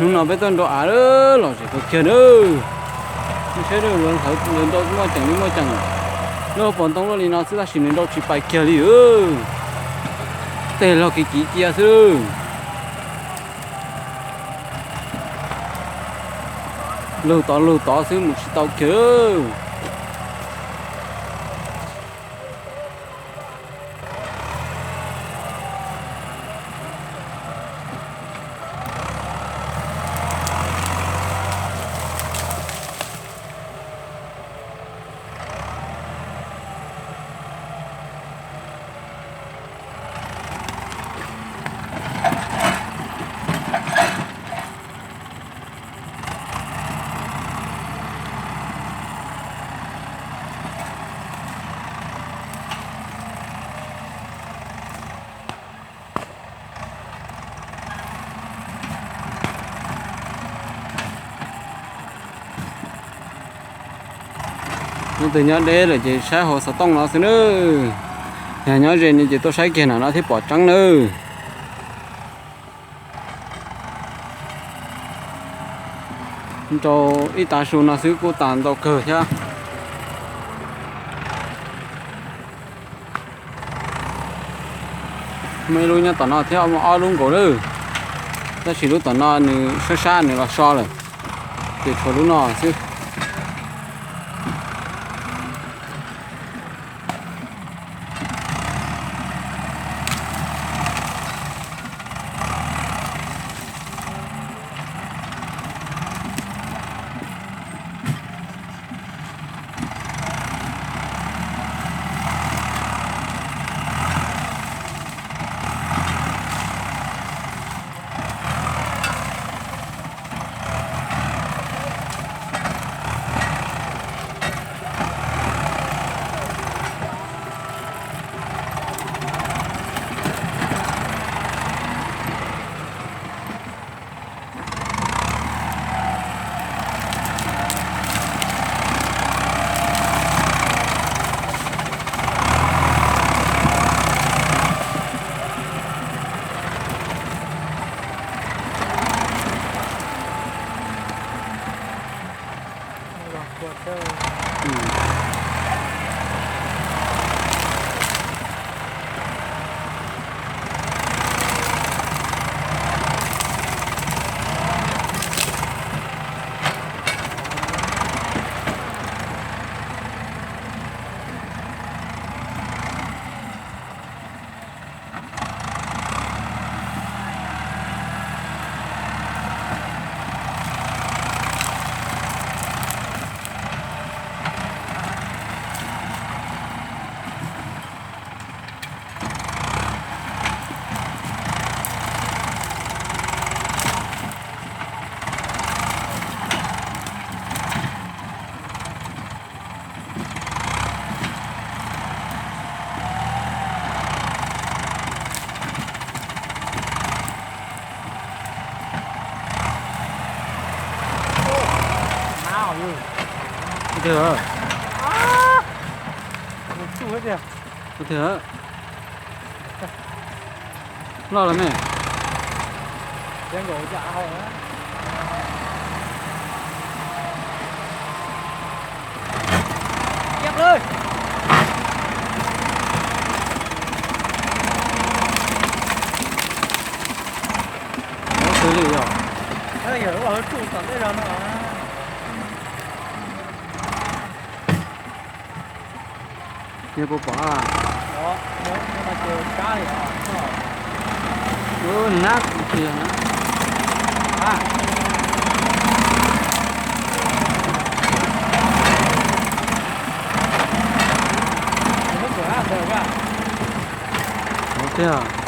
Hnub no peb tuaj nrau av lom zem kawg kiag na. Saib lawv nrau muaj ceem li muaj ceem. Lub hauv paus ntoo luaj li no xwb tab sis nws nrau tsis pais kiag li. Tej log kiv kiv cia xwb. Lug tod lug tod xwb mus tsis tau kiag. Leej twg nyob deb lawm ces saib hauv xov tooj no xwb nawb. Yog nyob ze no ces tuaj saib kiag na no thiaj pom tseeb nawb. Nrau ib tav su no xwb kuj tas ntau kawg thiab. Muaj ib lub nyob tom no thiab, muaj ob lub nkaus lawm. Tab sis lub tom no nws sab sab nws los so lawm, ces tshuav lub no xwb. Ua twg? Ua twg? Loj los me? Ua twg li yog? Yog puas pom? Nab kuv qhia na. Ua tiag.